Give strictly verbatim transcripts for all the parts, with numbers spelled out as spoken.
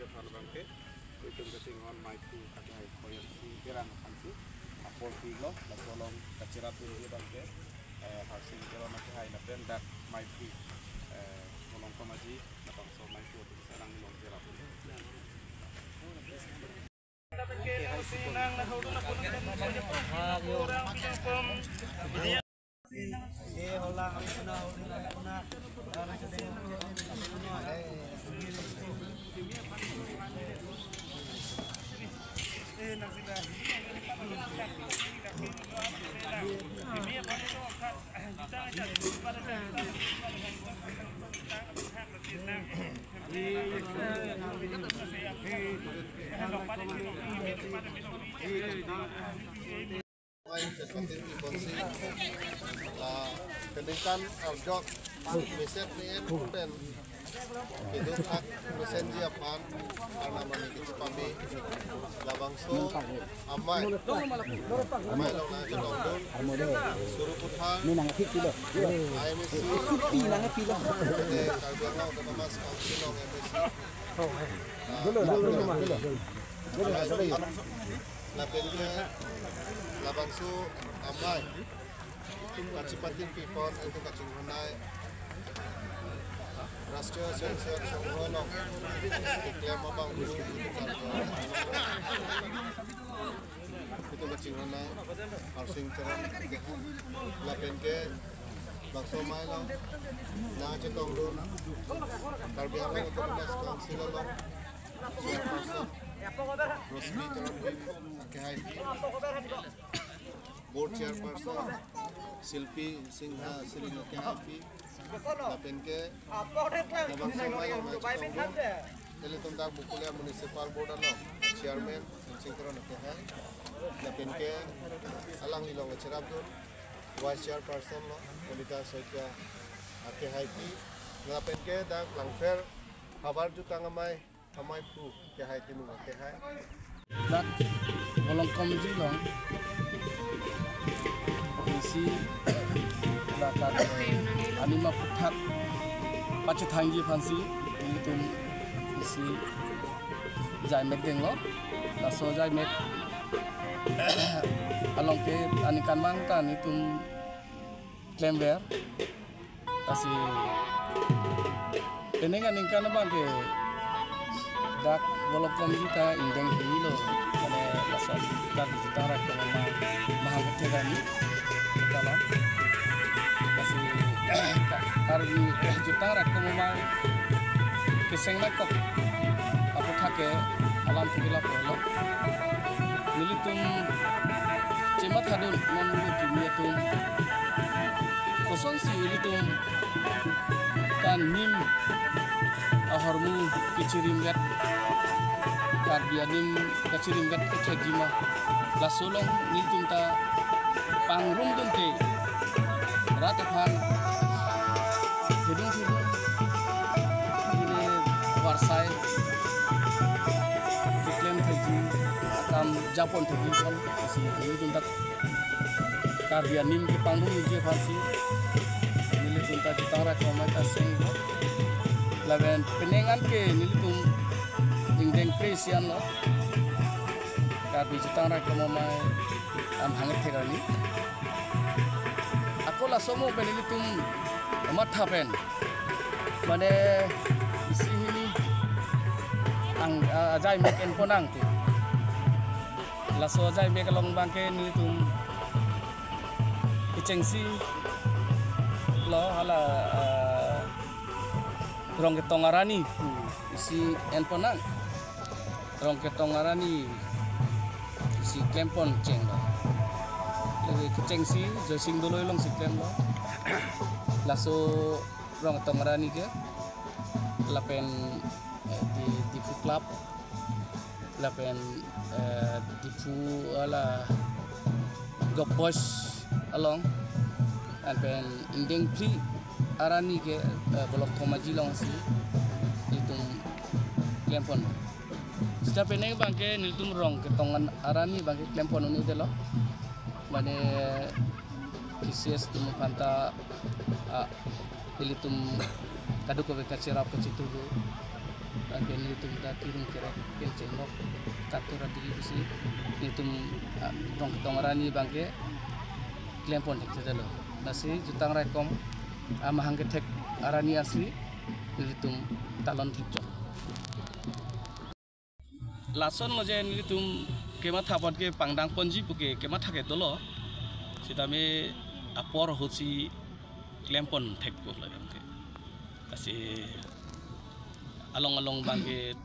Aphan abangke, itum kachinghon maiphu akehai Khoyamsi Terang aphansi apor pilo, laso along kacherap dunji abangke, eh, Harsing Teron akehai lapen dak maiphu, eh, Volongkom Aji, labangso maiphu atum sarang along cherap dun. Oi, kepatir pi ponsi, la, peningkan arjok mesen pen, pen, keduk hak mesenji aphan, arnam arni kechepame, labangso amei, amei along nangchetongdun, Suru Puthar, Ini nang fit kilo. I M A C, Supi nang fit lo. eh, Karbi Anglong Autonomous Council along M A C, Dulu, dulu, dulu, dulu. Dulu, dulu. Lapen ke labangso amei kachepatir pi pon itum kachinghon ai Rashtriya Swayamsevak Sangh along keklem abang ulu itum kachinghon ai Harsing Teron lapen ke labangso amei along nangchetongdun Karbi Anglong Autonomous Council along Chairperson Rosmi Teronpi akehai, Board Chairperson Silpi Singha Siling akehai, lapen ke labangso amei along nangchetongdun ilitum dak Bokolia Municipal Board along Chairman Singh Teron akehai, lapen ke alangli along cherapdun Vice Chairperson lo Monika Saikia akehai pi, lapen ke dak Langpher havar jutang amei, amei pu akehai, timung akehai. Dak Volongkom Aji along isi lakat, eh, anima aphuthak pachethangji aphansi itum isi ajaimek denglo. Laso ajaimek along ke aningkanvang ta itum klemver. Lasi penang aningkan abangke dak Volongkom Aji ta ingdeng hini lo, mane lason dak jutang rak kemamang mahang kethek arni. Kala lasi ka-, Karbi jutang rak kemamang keseng nangkok aphuthak ke alam thekela polo. Nelitum chemathadun non kimi atum kosonsi ilitum ta nim ahormu kechirimbet, Karbi anim kechirimbet kethekji ma, laso along nelitum ta pangrumdunte rat aphan thedung thedung ili varsai keklem thekji, akam japon thekji aphan, lasi nelitum ta Karbi anim kepangrumji aphansi nelitum ta jutang rak kemamang ta seng. Lapen penang an ke nelitum ingdeng kre-isi anlo, Karbi jutang rak kemamang amahang kethek arni. Ako laso mo pen nelitum matha pen, mane isi hini ang, ah, ajaimek enpon nangte. Laso ajaimek along abangke nelitum kechengsi lo hala, ah, Rongketong arani pu isi enpon nang. Rongketong arani isi klempon chenglo. Lake kechengsi Joysing Doloi alongsi klemlo. Laso Rongketong arani ke lapen, eh, di Diphu Club lapen, eh, Diphu hala Golf Boys along, lapen ingdeng phli arani ke, eh, Volongkom Aji alongsi itum klempon. Seta penang abangke nelitum Rongketong arani abangke klempon un-edetlo. Mane P C S atum aphan ta, ah, ilitum kadokave kacherap kachetongdun. Lapen nelitum ta kerung kerek kechenglok katur adi pusi nelitum, ah, rong ketong arni abangke klempon thekthedetlo. Lasi jutang raikom amahang kethek arni ansi nelitum talon thekchok. Lason lo je nelitum kematha apot ke pangdang ponji puke kematha ke dolo. Sitame apor ahutsi klempon thekpo lake. Lasi along along abangke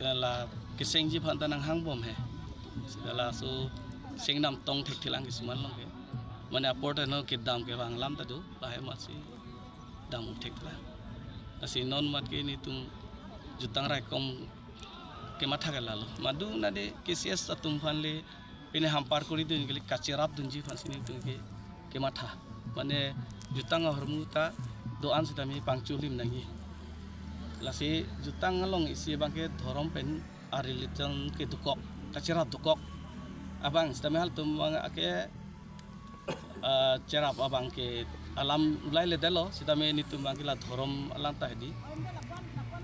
la kesengji aphan ta nanghangbom he. Sita laso seng dam tong thekthelang kisuman along ke. Mane apor ta no kedam kevang alam ta do, lahai amatsi dam thekthelang. Lasi non amat ke nelitum jutang raikom kematha ke lalo. Madung nade K C S atum aphan le pine hampar kori dun kali, kacherap dunji aphansi nelitum ke kematha. Mane jutang ahormu ta do-an sitame pangchulim nangji. Lasi jutang along isi abangke dhorom pen a-religion ke dokok, kacherap dokok. Abang sitame halatum abang ake, ah, cherap abangke alam ulailedetlo, sitame nelitum abangke la dhorom alam ta hedi.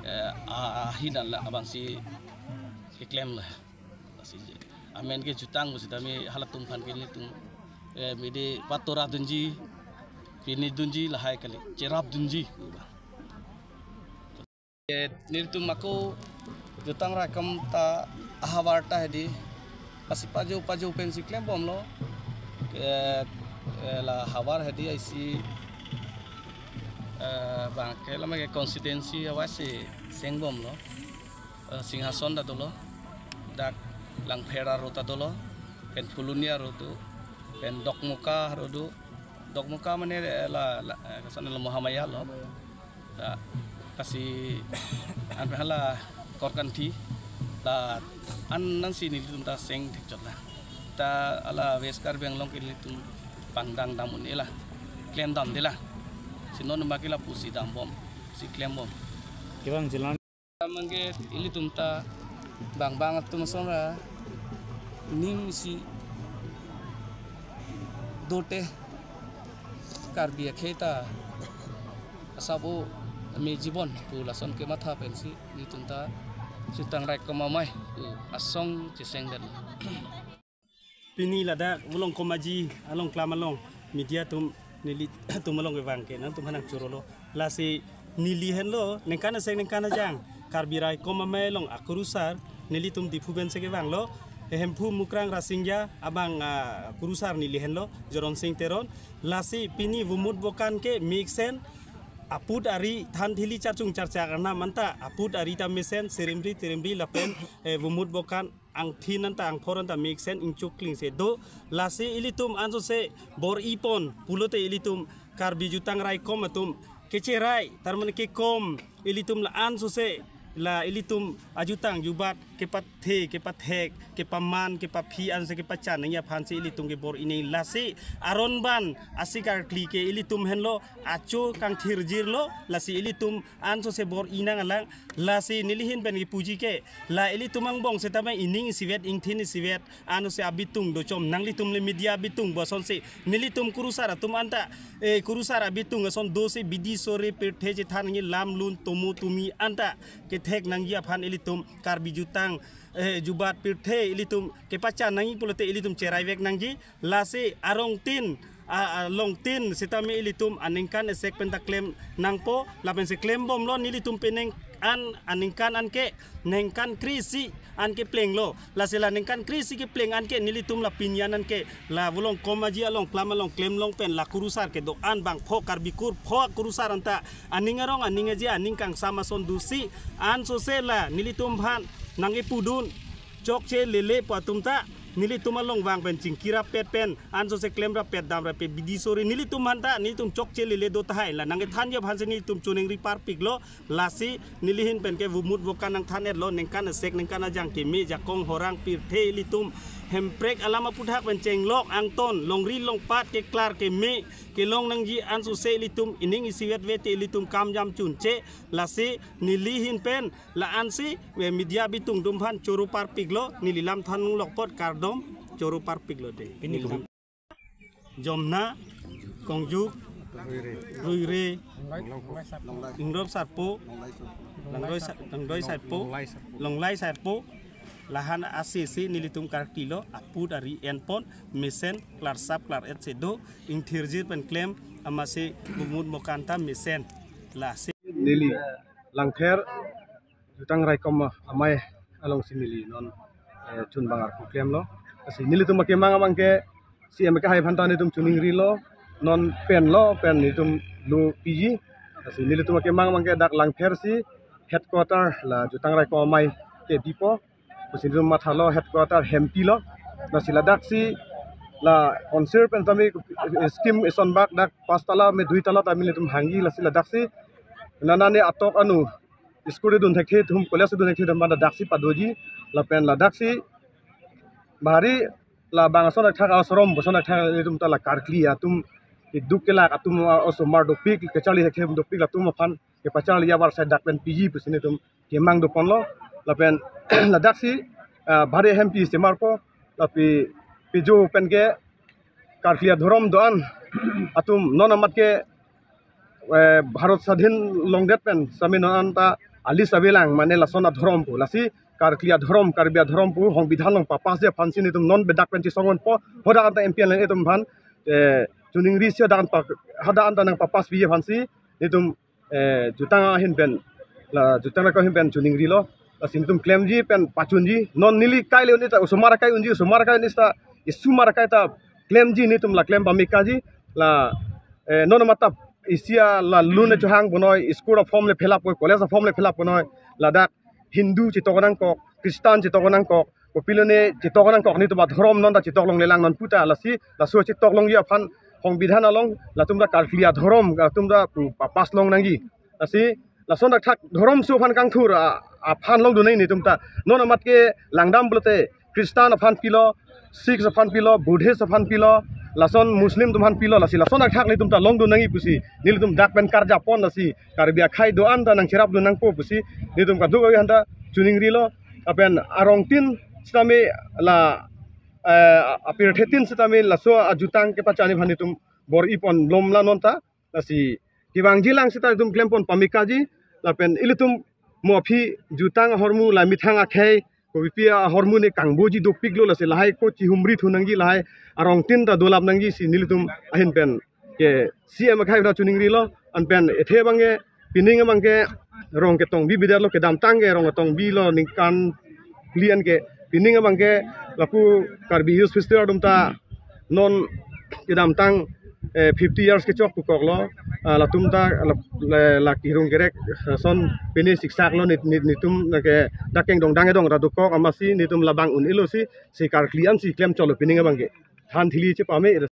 Eh, a, ahin la abangsi keklem la. Lasi je amen ke jutang sitame halatum aphan ke nelitum, eh, mede patora dunji, pine dunji lahai kali, cherap dunji. Eh, nelitum ako jutang raikom ta ahavar ta hedi. Lasi pajo pajo pensi klembomlo. Eh, eh, la havar hedi isi, eh, abangke lama ke constituency ahavar si sengbomlo. Eh, Singhason ta dolo. Dak Langpher aro ta dolo. Pen Phuloni aro do. Pen Dokmoka aro do. Dokmoka mane, eh, la, la, eh, koson lo, Mahamaya lo. Ya, lasi an hala Korkanthi la an ansi nelitum ta seng thekchot la. Ta hala West Karbi Anglong ke nelitum pangdang dam un-e la. Klem damde la. Si non abangke lapusi dambom, si klembom. Kevang jilan. Abangke ilitum ta bang bang atum ason ra ning isi dote, Karbi akhei ta asap o me jibon pu lason kematha pensi nelitum ta jutang raikom amei pu asong chesengdet. Pini ladak Volongkom Aji along klam along media atum nelitum along kevang ke nangtum aphan nangchorolo. Lasi neli henlo ningkan asek ningkan ajang Karbi Raikom Amei along akurusar nelitum Diphu pensi kevanglo. Hemphu Mukrang Rasingja abang, ah, kurusar neli henlo, Joronsing Teron. Lasi pini Vumut Bokan ke mesen aput ari than thili charchung charchak arnam anta aput ari ta mesen serimri terimri lapen, eh, Vumut Bokan angthin anta angphor anta mesen ingchuk klingse do. Lasi ilitum ansose bor-ipon pulote ilitum Karbi jutang raikom atum kecherai, tarmane kekom, ilitum la ansose la ilitum ajutang jubat kepathe, kepathek, kepaman, kepaphi anse kepachan nangji aphansi ilitum kebor-i nang. Lasi aron ban asik arkli ke ilitum henlo acho kangthirjirlo. Lasi ilitum ansose bor-i nang alang. Lasi neli ahin pen kepuji ke la ilitum angbong setame ining isivet ingthin isivet anose abitung dochom nanglitum le media abitung bosonsi nelitum kurusar atum anta, eh, kurusar abitung ason dosi bidi sore pirthe chethan nangji lam lun tomo tumi anta kethek nangji aphan ilitum Karbi jutang, eh, jubat pirthe ilitum kepachan nangji pulote ilitum cheraivek nangji. Lasi arongtin, a, alongtin setame ilitum aningkan esek penta klem nangpo, lapensi klembomlo nelitum penang an aningkan anke ningkan kre-isi anke plenglo. Lasi la ningkan kre-isi kepleng anke nelitum la pini an anke la Volongkom Aji along klam along klemlong pen la kurusar kedo-an bang pho Karbi kur pho kurusar anta aning arong aning aje aning kangsam ason dosi ansose la nelitum aphan nangkepudun chokche lele pu atum ta nelitum along vang pen chingki rappet pen ansose klem rappet dam rappet bidi sore nelitum aphan ta nelitum chokche lele do tahai la nangkethanji aphansi nelitum choningri parpiklo. Lasi neli ahin pen ke Vumut Bokan nangthan-etlo ningkan asek ningkan ajang keme jakong horang pirthe ilitum hemprek alam aputhak pen chenglok angton longri longpat keklar keme kelong nangji ansose ilitum ining isivet vete ilitum kam jam chunche. Lasi neli ahin pen la ansi, eh, media abitung atum aphan choro parpiklo, neli lam than nunglok apot kardom choro parpiklo de. Pini neli lam Jomna, Kongjuk, Ruire, Ingrop Sarpo, Langdoi Sa-, Langdoi Saipo, Longlai Saipo. Longlai Saipo, lahan A C C nelitum karkli lo, aput ari enpon, mesen, klarsap, klar-et si do, ingthirjir pen klem, amatsi bumut mokan ta mesen, lasi. Neli Langpher, Jutang Raikom Amei alongsi neli non, eh, chunbang arpu klem lo. Lasi nelitum akemang abang ke, C M akehai aphan ta nelitum choningri lo, non pen lo, pen nelitum lo piji. Lasi nelitum akemang abang ke dak Langpher si headquarter la Jutang Raikom Amei ke dipo. Lasi nelitum matha lo headquarter Hempi lo. Lasi ladak si la council pen tame scheme ison bak dak pas tala me dui tala tame nelitum hangji, lasi ladak si nana ne atok anu school dun thekthe atum, college dun thekthe atum ladak si padoji, lapen ladak si bahari labang ason athak asrom, ason athak nelitum ta la karkli atum, keduk kelak atum, osomar dopik, kacharli thekthe dopik latum aphan kepacharli abar sai dak pen piji pusi nelitum kemang dopon lo, lapen ladak si, ah, bahari Hempi si marpo, lapen pijo pen ke karkli adhorom do-an atum non amat ke, eh, Bharat Sadhin longdet pen sami non anta alis avelang, mane lason adhorom pu. Lasi karkli adhorom, Karbi adhorom pu hongbidhan along papass ji aphan si nelitum non bedak pen chesong ponpo, hadak anta M P L A atum aphan, eh, choningri si hadak anta, hadak anta nangpapass pi aphan si nelitum, eh, Jutang ahin pen, la Jutang Raikom ahin pen choningri lo. Lasi nelitum klemji pen pachunji. Non neli kai le un-e ta osomar akai unji, osomar akai un-e ta, isomar akai ta klemji, nelitum la klem pameka ji. La, eh, non amat ta isi a la lun le chohang punoi, school a form le fill up punoi, college a form le fill up punoi, ladak Hindu chetok nangkok, Christian chetok nangkok, kopilo ne chetok nangkok, nelitum adhorom non ta chetok longlelang non puta, lasi laso chetok longji aphan hongbidhan along latum ta karkli adhorom, latum ta pu papass long nangji. Lasi lason athak dhorom so aphan kangthur a, aphan longdun nangji nelitum ta. Non amat ke langdam pulote Christian aphan pilo, Sikhs aphan pilo, Buddhist aphan pilo, lason Muslim atum aphan pilo, lasi lason athak nelitum ta longdun nangji pusi nelitum dak pen karjapon, lasi Karbi akhei do-an ta nangcherapdun nangpo pusi nelitum kaduk avi hanta choningri lo. Lapen arongtin sitame la, eh, apirthe tin sitame laso ajutang kepachani aphan nelitum bor-ipon lom la non ta. Lasi kevangji lang sita itum klempon pameka ji, lapen ilitum mo aphi jutang ahormu la methang akhei, kopipi ahormu ne kangboji dopiklo, lasi lahai ko chihumri thu nangji, lahai arongtin ta dolap nangji si nelitum ahin pen ke C M akhei ra choningri lo, anpen ethe abang ke pining abang ke rong ketongbi bidetlo, kedamtang ke rong ketongbi lo ningkan lian ke, pining abang ke lapu Karbi Youth Festival atum ta non kedamtang, eh, fifty years kechok pu koklo, ah, latum ta la, la, la kirung kerek, eh, son pini siksak lo nit, nit, nelitum ke dak kengdong dang edong ra dokok amatsi nelitum labang un-elo si, si karkli an si klem cholo pining abang ke. Than thili chepame.